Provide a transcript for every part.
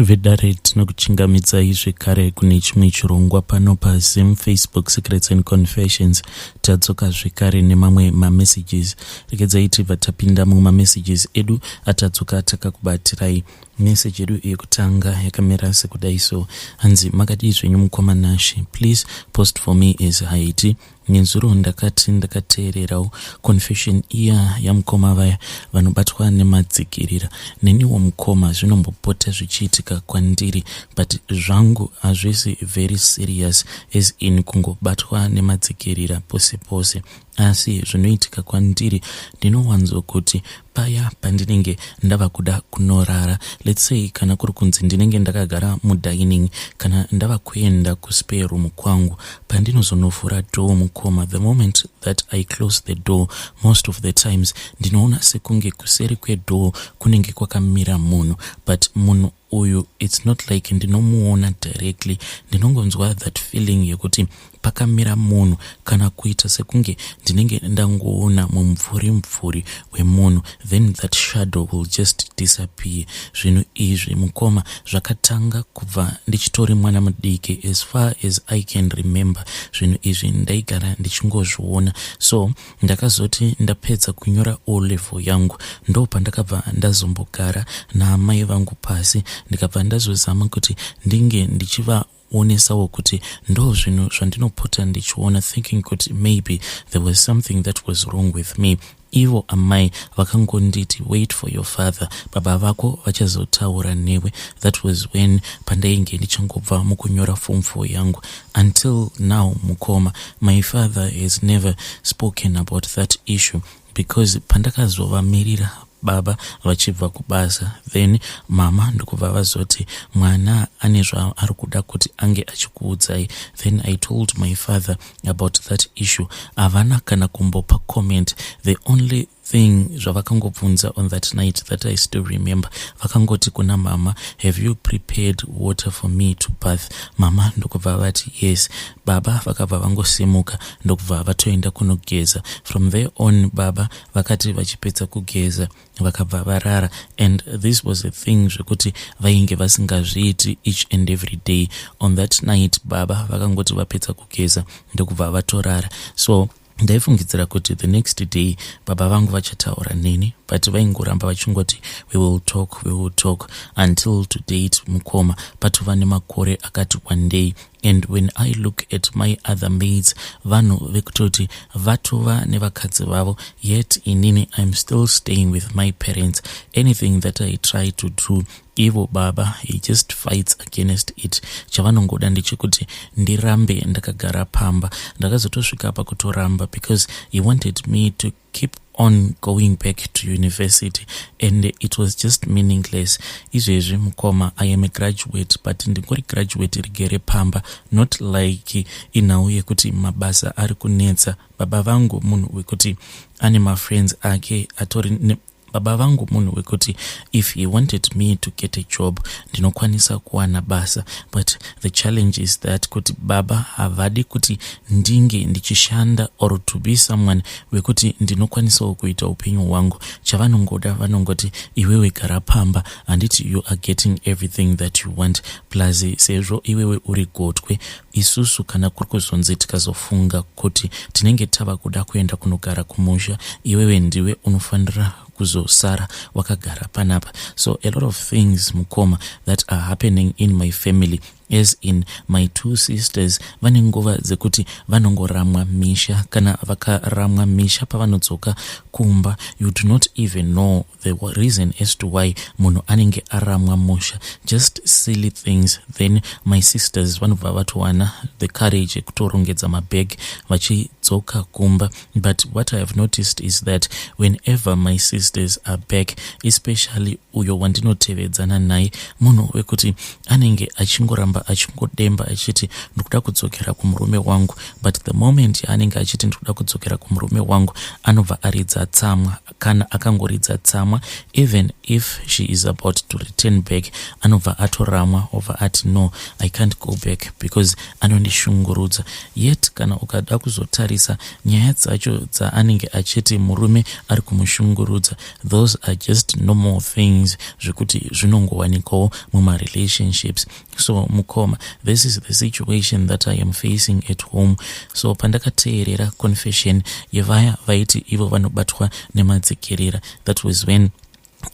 Vedare, tinokuchingamidzai zvekare kune chimwe chirongwa pano paZim Facebook Secrets and Confessions. Tadzoka zvekare nemamwe mamessages. Regedzai tibva tapinda mumamessages edu atadzoka takakubatirai. Message yedu yekutanga yakamira sekudai so, hanzi, "Makadii zvenyu mukoma Nashe? Please post for me as Haiti. Nezuro ndakati ndakateererawo confession iya yamukoma vaya vanobatwa nemadzikirira. Neniwo mukoma, zvinombopota zvichiitika kwandiri, but zvangu hazvisi very serious, as in kungobatwa nemadzikirira pose pose. Asi zvinoitika kwandiri, ndinowanzokuti paya pandinenge ndava kuda kunorara, let's say kana kuri kunzi ndinenge ndakagara mudining, kana ndava kuenda kuspare room kwangu, pandinozonovhura door mukoma, the moment that I close the door, most of the times ndinoona sekunge kuseri kwedoor kunenge kwakamira munhu. But munhu uyu, it's not like ndinomuona directly. Ndinongonzwa that feeling yekuti pakamira munhu, kana kuita sekunge ndinenge ndangoona mumvuri mvuri wemunhu, then that shadow will just disappear. Zvinhu izvi mukoma, zvakatanga kubva ndichitori mwana mudiki. As far as I can remember, zvinhu izvi ndaigara ndichingozviona. So ndakazoti ndapedza kunyora O level yangu, ndo pandakabva ndazombogara naamai vangu pasi, ndikabva ndazozama kuti ndinge ndichivaonesawo kuti ndo zvinhu zvandinopota ndichiona, thinking kuti maybe there was something that was wrong with me. Ivo amai vakangonditi, 'Wait for your father, baba vako vachazotaura newe.' That was when pandainge ndichangobva mukunyora Form 4 yangu. Until now mukoma, my father has never spoken about that issue, because pandakazovamirira baba vachibva kubasa, then mama ndokubva vazoti, 'Mwana ane zvaari kuda kuti ange achikuudzai.' Then I told my father about that issue. Havana kana kumbopa comment. The only thing zvavakangobvunza on that night that I still remember, vakangoti kuna mama, 'Have you prepared water for me to bath?' Mama ndokubva vati, 'Yes.' Baba vakabva vangosimuka, ndokubva vatoenda kunogeza. From there on, baba vakati vachipedza kugeza, vakabva varara. And this was a thing zvekuti vainge vasingazviiti each and every day. On that night, baba vakangoti vapedza kugeza, ndokubva vatorara. So ndaifungidzira kuti the next day baba vangu vachataura neni, but vaingoramba vachingoti, 'We will talk, we will talk,' until to date mukoma, patova nemakore akati one day. And when I look at my other maids, vanhu vekutoti vatova nevakadzi vavo, yet inini I'm still staying with my parents. Anything that I try to do, ivo baba, he just fights against it. Chavanongoda ndechekuti ndirambe ndakagara pamba. Ndakazotosvika pakutoramba because he wanted me to keep on going back to university, and it was just meaningless. Izvezvi mukoma, I am a graduate, but ndingori graduate rigere pamba. Not like inhau yekuti mabasa ari kunetsa. Baba vangu munhu wekuti ane mafriends ake atori. Baba vangu munhu wekuti if he wanted me to get a job, ndinokwanisa kuwana basa. But the challenge is that kuti baba havadi kuti ndinge ndichishanda or to be someone wekuti ndinokwanisawo kuita upenyu hwangu. Chavanongoda, vanongoti, 'Iwewe gara pamba, handiti you are getting everything that you want? Plus sezvo iwewe uri gotwe, isusu kana kuri kuzonzi tikazofunga kuti tinenge tava kuda kuenda kunogara kumusha, iwewe ndiwe unofanira kuzosara wakagara panapa.' So a lot of things mukoma that are happening in my family, as in my two sisters vane nguva dzekuti vanongoramwa misha. Kana vakaramwa misha, pavanodzoka kumba, you do not even know the reason as to why munhu anenge aramwa musha, just silly things. Then my sisters vanobva vatowana the courage yekutorongedza mabag vachidzoka kumba. But what I have noticed is that whenever my sisters are back, especially uyo wandinotevedzana naye, munhu wekuti anenge achingoramba. Anoramba achingodemba achiti, "Ndikuda kudzokera kumurume wangu," but the moment yaanenge achiti, "Ndikuda kudzokera kumurume wangu," anobva aridza tsamwa. Kana akangoridza tsamwa, even if she is about to return back, anobva atoramwa, obva ati, "No, I can't go back because anondishungurudza." Yet kana ukada kuzotarisa nyaya dzacho dzaanenge achiti murume ari kumushungurudza, those are just normal things zvekuti zvinongowanikawo mumarelationships. So mukoma, this is the situation that I am facing at home. So pandakateerera confession yevaya vaiti ivo vanobatwa nemadzikirira, that was when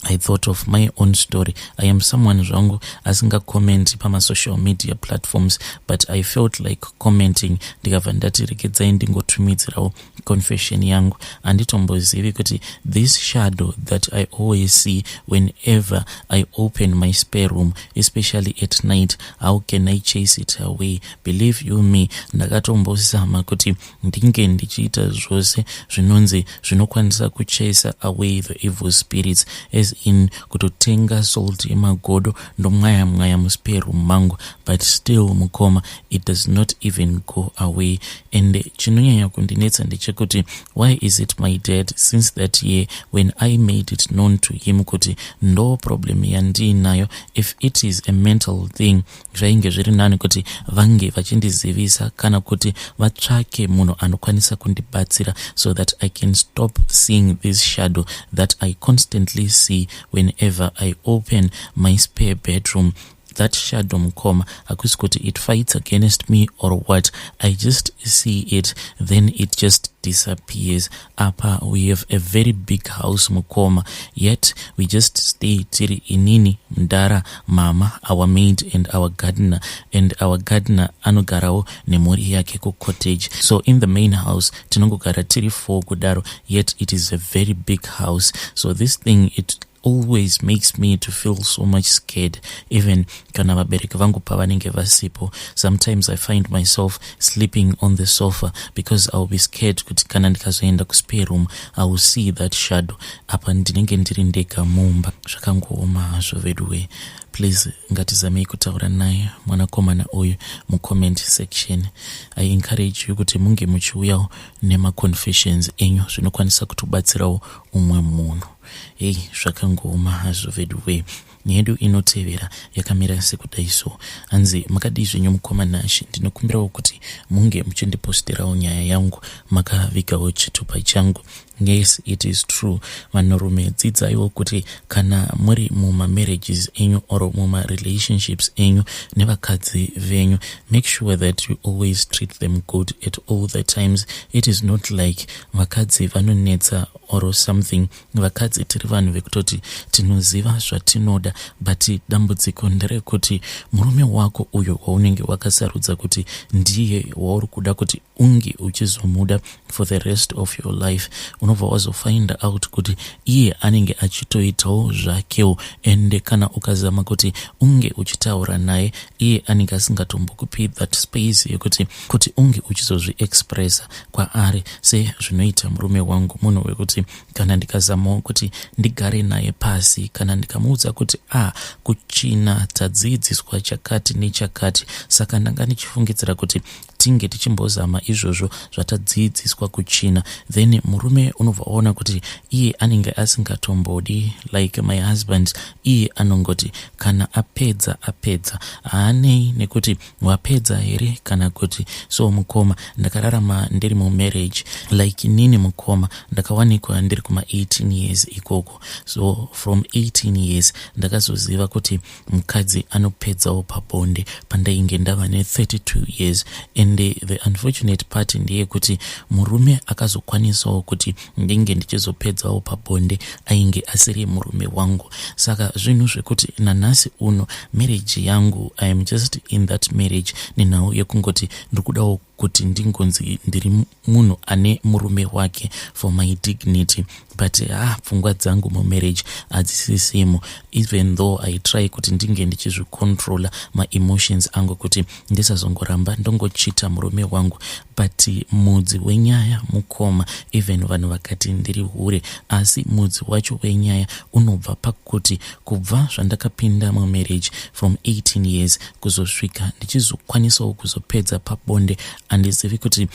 I thought of my own story. I am someone zvangu asingacommenti pamasocial media platforms, but I felt like commenting, ndikabva ndati regedzai ndingotumidzirawo confession yangu. Handitombozivi kuti this shadow that I always see whenever I open my spare room, especially at night, how can I chase it away? Believe you me, ndakatombozama kuti ndinge ndichiita zvose zvinonzi zvinokwanisa kuchase away the evil spirits, as in kutotenga salt yemagodo, ndomwaya mwaya muspare room mangu, but still, mukoma, it does not even go away. And chinonyanya kundinetsa ndechekuti why is it my dad, since that year when I made it known to him kuti ndo problem yandiinayo, if it is a mental thing, zvainge zviri nani kuti vange vachindizivisa kana kuti vatsvake munhu anokwanisa kundibatsira so that I can stop seeing this shadow that I constantly see whenever I open my spare bedroom. That shadow, mukoma, hakusi kuti it fights against me or what. I just see it, then it just disappears. Apa we have a very big house, mukoma, yet we just stay tiri inini, mudhara, mama, our maid and our gardener, and our gardener anogarawo nemhuri yake kucottage. So in the main house tinongogara tiri four kudaro, yet it is a very big house. So this thing, it always makes me to feel so much scared, even kana vabereki vangu pavanenge vasipo. Sometimes I find myself sleeping on the sofa because I will be scared kuti kana ndikazoenda kuspare room, I will see that shadow. Apa ndinenge ndiri ndega mumba. Zvakangooma hazvo veduwe. Please, ngatizamei kutaura naye mwanakomana uyu mucomment section. I encourage you kuti munge muchiuyawo nemaconfessions enyu, zvinokwanisa kutobatsirawo umwe munhu. Hei, zvakangooma hazvo veduwe. Yedu inotevera yakamira sekudai so. Hanzi, "Makadii zvenyu mukoma Nashe? Ndinokumbirawo kuti munge muchindiposterawo nyaya yangu makavigawo chitupa changu." Yes, it is true. Vanhurume, dzidzaiwo kuti kana muri mumamarriages enyu or mumarelationships enyu nevakadzi venyu, make sure that you always treat them good at all the times. It is not like vakadzi vanonetsa or something. Vakadzi tiri vanhu vekutoti tinoziva zvatinoda, but dambudziko nderekuti murume wako uyo waunenge wakasarudza kuti ndiye wauri kuda kuti unge uchizomuda for the rest of your life, unobva wazofind out kuti iye anenge achitoitawo zvakewo. Ende kana ukazama kuti unge uchitaura naye, iye anenge asingatombokupi that space yekuti kuti unge uchizozviexpressa kwaari sezvinoita murume wangu. Munhu wekuti kana ndikazamawo kuti ndigare naye pasi, kana ndikamuudza kuti a ah, kuchina tadzidziswa chakati nechakati, saka ndanga ndichifungidzira kuti tinge tichimbozama izvozvo zvatadzidziswa kuchina, then murume unobva waona kuti iye anenge asingatombodi. Like my husband, iye anongoti kana apedza, apedza, haanei nekuti wapedza here kana kuti. So mukoma, ndakararama ndiri mumarriage like inini, mukoma, ndakawanikwa ndiri kuma18 years ikoko. So from 18 years ndakazoziva kuti mukadzi anopedzawo pabonde pandainge ndava ne32 years. And the unfortunate part ndeyekuti murume akazokwanisawo kuti ndinge ndichizopedzawo pabonde ainge asiri murume wangu. Saka zvinhu zvekuti nanhasi uno marriage yangu, I am just in that marriage nenhau yekungoti ndiri kudawo Kuti ndingonzi ndiri munhu ane murume wake for my dignity, but ah, pfungwa dzangu mumarriage hadzisisimo, even though I try kuti ndinge ndichizvicontrola maemotions angu kuti ndisazongoramba ndongochita murume wangu. But mudzi wenyaya, mukoma, even vanhu vakati ndiri hure, asi mudzi wacho wenyaya unobva pakuti kubva zvandakapinda mumarriage from 18 years kuzosvika ndichizokwanisawo kuzopedza pabonde, handizivi kuti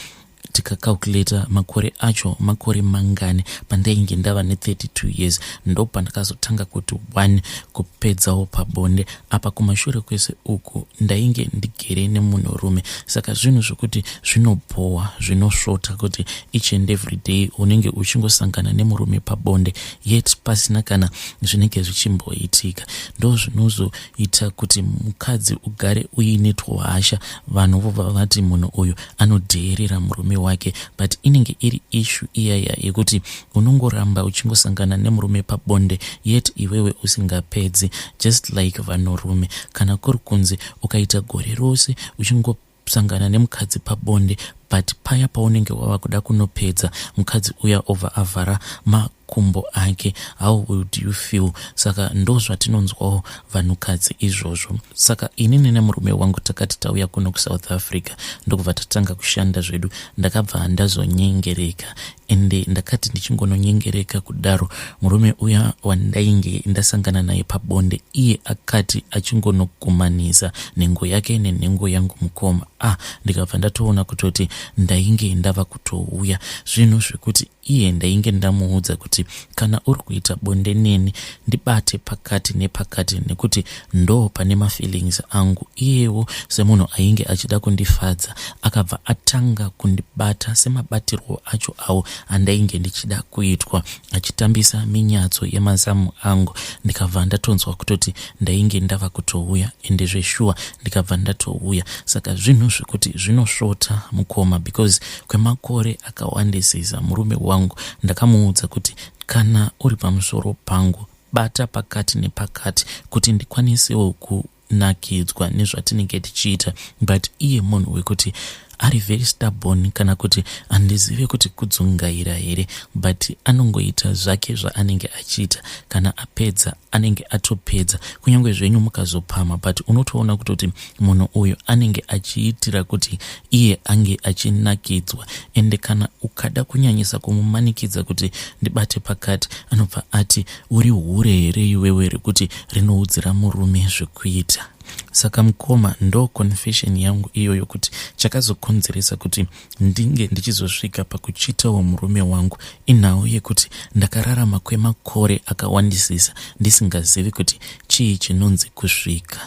tikacalculata makore acho makore mangani. Pandainge ndava ne32 years ndo pandakazotanga kuti one kupedzawo pabonde. Apa kumashure kwese uku ndainge ndigere nemunhurume. Saka zvinhu zvokuti zvinobhowa, zvinosvota kuti each and every day unenge uchingosangana nemurume pabonde, yet pasina kana zvinenge zvichimboitika. Ndo zvinozoita kuti mukadzi ugare uine tuhasha, vanhu vobva vati munhu uyu anodheerera murume wake, but inenge iri issue iyaya yekuti unongoramba uchingosangana nemurume pabonde, yet iwewe usingapedzi. Just like vanhurume, kana kuri kunzi ukaita gore rose uchingosangana nemukadzi pabonde, but paya paunenge wava kuda kunopedza, mukadzi uya obva avhara makumbo ake, how would you feel? Saka ndo zvatinonzwawo vanhukadzi izvozvo. Saka inini nemurume wangu takati tauya kuno kuSouth Africa, ndokubva tatanga kushanda zvedu. Ndakabva ndazonyengereka, ende ndakati ndichingononyengereka kudaro, murume uya wandainge ndasangana naye pabonde, iye akati achingonokumanisa nhengo yake nenhengo yangu, mukoma, ah, ndikabva ndatoona kutoti ndainge ndava kutouya. Zvinhu zvekuti iye ndainge ndamuudza kuti kana uri kuita bonde neni, ndibate pakati nepakati, nekuti ndo pane mafeelings angu. Iyewo semunhu ainge achida kundifadza, akabva atanga kundibata semabatirwo acho awo andainge ndichida kuitwa, achitambisa minyatso yemazamu angu. Ndikabva ndatonzwa kutoti ndainge ndava kutouya, ende zveshuwa ndikabva ndatouya. Saka zvinhu zvekuti zvinosvota, mukoma, because kwemakore akawandisisa murume wangu ndakamuudza kuti kana uri pamusoro pangu, bata pakati nepakati kuti ndikwanisewo kunakidzwa nezvatinenge tichiita. But iye munhu wekuti ari very stubborn, kana kuti handizive kuti kudzungaira here, but anongoita zvake zvaanenge achiita. Kana apedza, anenge atopedza, kunyange zvenyu mukazopama, but unotoona kutoti munhu uyu anenge achiitira kuti iye ange achinakidzwa. Ende kana ukada kunyanyisa kumumanikidza kuti ndibate pakati, anobva ati, "Uri hure here iwewe rekuti rinoudzira murume zvekuita?" Saka mukoma, ndo confession yangu iyoyo, kuti chakazokonzeresa kuti ndinge ndichizosvika pakuchitawo murume wangu inhau yekuti ndakararama kwemakore akawandisisa ndisingazivi kuti chii chinonzi kusvika.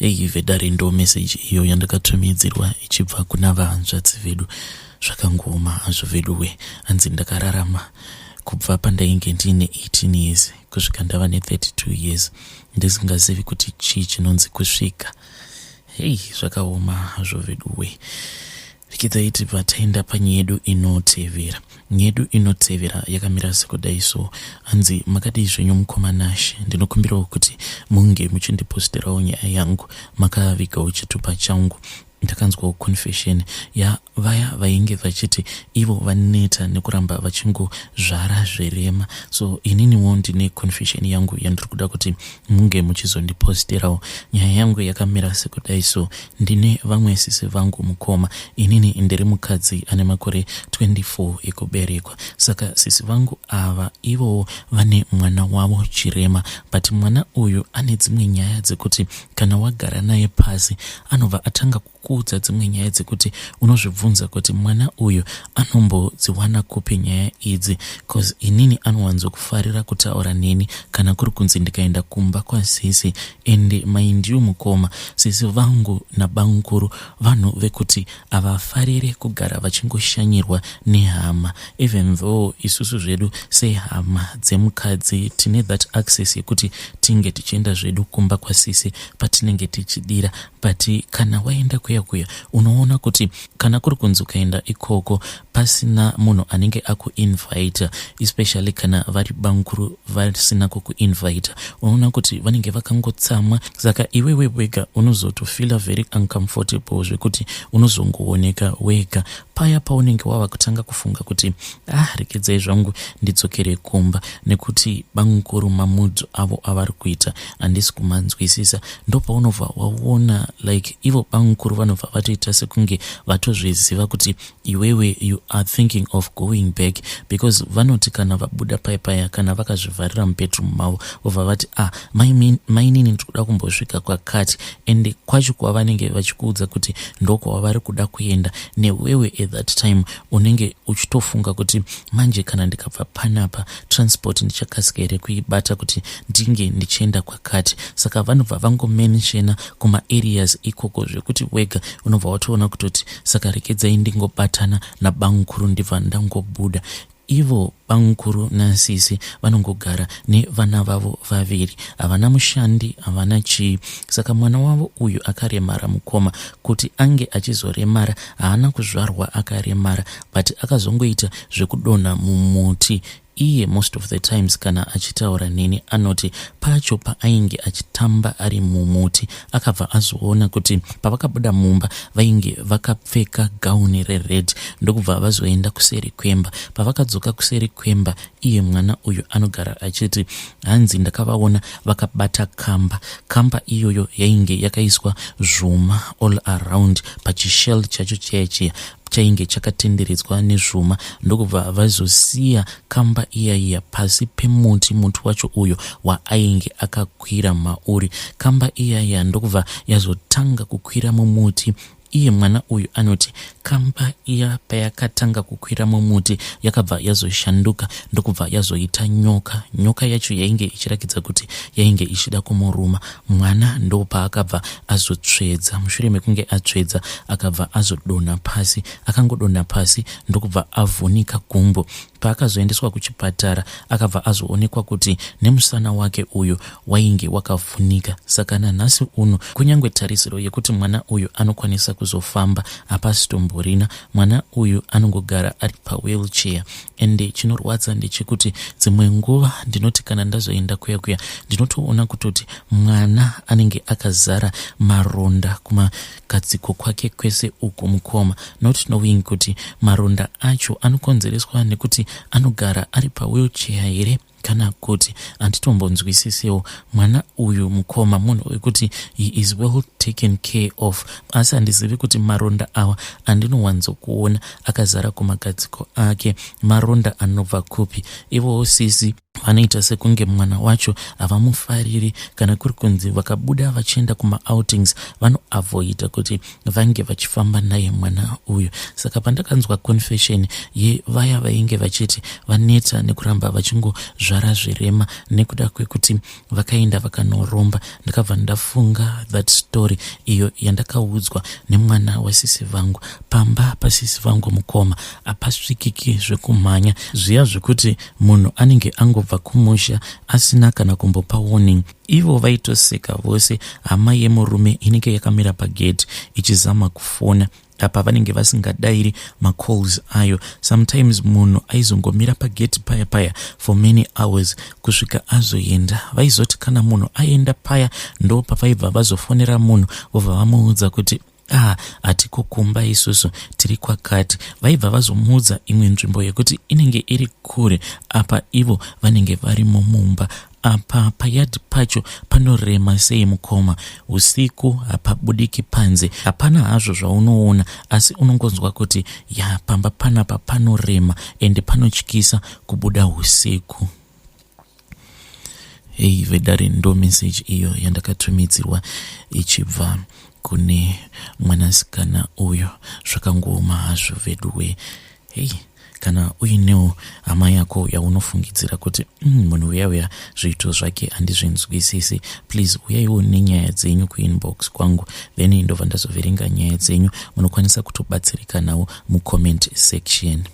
Ei vedare, ndo meseji iyo yandakatumidzirwa ichibva kuna vahanzvadzi vedu. Zvakangoma hazvo veduwe. Hanzi ndakararama kubva pandainge ndiine 18 years kusvika ndava ne32 years ndisingazivi kuti chii chinonzi kusvika. Hei, zvakaoma hazvo veduwe. Rekedza tibva taenda panyaya yedu inotevera. Nyaya yedu inotevera yakamira sekudai so. Hanzi, "Makadii zvenyu mukoma Nashe? Ndinokumbirawo kuti munge muchindiposterawo nyaya yangu makavigawo chitupa changu. Ndakanzwawo confession yavaya vainge vachiti ivo vaneta nekuramba vachingozvara zverema. So ininiwo ndine confession yangu yandiri kuda kuti munge muchizondiposterawo. Nyaya yangu yakamira sekudai so. Ndine vamwe sisi vangu, mukoma. Inini ndiri mukadzi ane makore 24 ekuberekwa. Saka sisi vangu ava ivowo vane mwana wavo chirema, but mwana uyu ane dzimwe nyaya dzekuti kana wagara naye pasi, anobva atanga kukuudza dzimwe nyaya dzekuti unozvibvunza kuti mwana uyu anombodziwana kupi nyaya idzi, cause inini anowanzokufarira kutaura neni kana kuri kunzi ndikaenda kumba kwasisi. Ende mind you, mukoma, sisi vangu nabamukuru vanhu vekuti havafariri kugara vachingoshanyirwa nehama, even though isusu zvedu sehama dzemukadzi tine that access yekuti tinge tichienda zvedu kumba kwasisi patinenge tichidira. But kana waenda kuya kuya kuya unoona kuti kana kuri kunzi ukaenda ikoko pasina munhu anenge akuinvita, especially kana vari bamukuru vasina kukuinvita, unoona kuti vanenge vakangotsamwa. Saka iwewe wega unozotofeela very uncomfortable, zvekuti unozongooneka wega paya paunenge wava kutanga kufunga kuti, "Ah, rekedzai zvangu ndidzokere kumba, nekuti bamukuru mamudzo avo avari kuita handisi kumanzwisisa." Ndopaunobva waona like ivo bamukuru vanobva vatoita sekunge vatozviziva kuti iwewe you are thinking of going back, because vanoti kana vabuda paipaya, kana vakazvivharira mubedroom mavo, vobva vati, "Ah, mainini, ndiri kuda kumbosvika kwakati." Ende kwacho kwavanenge vachikuudza kuti ndokwavari kuda kuenda, newewe at that time unenge uchitofunga kuti, "Manje kana ndikabva panapa, transport ndichakasika here kuibata kuti ndinge ndichienda kwakati?" Saka vanobva vangomentiona kumaareas ikoko, zvekuti wega unobva watoona kutoti, "Saka rekedzai ndingobatana nabamukuru, ndibva ndangobuda." Ivo bamukuru nasisi vanongogara nevana vavo vaviri, havana mushandi, havana chii. Saka mwana wavo uyu akaremara, mukoma. Kuti ange achizoremara, haana kuzvarwa akaremara, but akazongoita zvekudonha mumuti. Iye most of the times kana achitaura neni anoti pacho paainge achitamba ari mumuti, akabva azoona kuti pavakabuda mumba vainge vakapfeka gauni rered, ndokubva vazoenda kuseri kwemba. Pavakadzoka kuseri kwemba, iye mwana uyu anogara achiti, hanzi, "Ndakavaona vakabata kamba. Kamba iyoyo yainge yakaiswa zvuma all around pachishell chacho chiya chiya, chainge chakatenderedzwa nezvuma." Ndokubva vazosiya kamba iya iya pasi pemuti, muti wacho uyo waainge akakwira mauri. Kamba iya iya ndokubva yazotanga kukwira mumuti. Iye mwana uyu anoti kamba iya payakatanga kukwira mumuti, yakabva yazoshanduka, ndokubva yazoita nyoka. Nyoka yacho yainge ichirakidza kuti yainge ichida kumuruma mwana. Ndopaakabva azotsvedza. Mushure mekunge atsvedza, akabva azodonha pasi. Akangodonha pasi, ndokubva avhunika gumbo. Paakazoendeswa kuchipatara, akabva azoonekwa kuti nemusana wake uyu wainge wakavhunika. Saka nanhasi uno, kunyange tarisiro yekuti mwana uyu anokwanisa kuzofamba hapasitomborina. Mwana uyu anongogara ari pawheelchair. Ende chinorwadza ndechekuti dzimwe nguva ndinoti kana ndazoenda kuya kuya, ndinotoona kutoti mwana anenge akazara maronda kumagadziko kwake kwese uku, mukoma, not knowing kuti maronda acho anokonzereswa nekuti anogara ari pawheelchair here kana kuti handitombonzwisisewo. Mwana uyu, mukoma, munhu wekuti he is well taken care of, asi handizivi kuti maronda awa andinowanzokuona akazara kumagadziko ake, maronda anobva kupi. Ivowo sisi vanoita sekunge mwana wacho havamufariri. Kana kuri kunzi vakabuda vachienda kumaoutings, vanoavoida kuti vange vachifamba naye mwana uyu. Saka pandakanzwa confession yevaya vainge vachiti vaneta nekuramba vachingozvara zvirema nekuda kwekuti vakaenda vakanoromba, ndakabva ndafunga that story iyo yandakaudzwa nemwana wasisi vangu. Pamba pasisi vangu, mukoma, hapasvikiki zvekumhanya zviya, zvekuti munhu anenge angobva kumusha asina kana kumbopa warning. Ivo vaitoseka vose. Hama yemurume inenge yakamira pagate ichizama kufona, apa vanenge vasingadayiri macalls ayo. Sometimes munhu aizongomira pagate paya paya for many hours kusvika azoenda. Vaizoti kana munhu aenda paya, ndo pavaibva vazofonera munhu, vobva vamuudza kuti, "Ah, hatiko kumba isusu, tiri kwakati." Vaibva vazomuudza imwe nzvimbo yekuti inenge iri kure, apa ivo vanenge varimo mumba. Apa payadhi pacho panorema sei, mukoma. Usiku hapabudiki panze, hapana hazvo zvaunoona, asi unongonzwa kuti ya, pamba panapa panorema ende panotyisa kubuda usiku. Hei vedare, ndo meseji iyo yandakatumidzirwa ichibva kune mwanasikana uyo. Zvakangooma hazvo veduwe. Hei, kana uinewo hama yako yaunofungidzira kuti munhu uya uya zviito zvake handizvinzwisisi, please uyaiwo nenyaya dzenyu kuinbox kwangu, then ndobva ndazoverenga nyaya dzenyu. Munokwanisa kutobatsirikanawo mucomment section.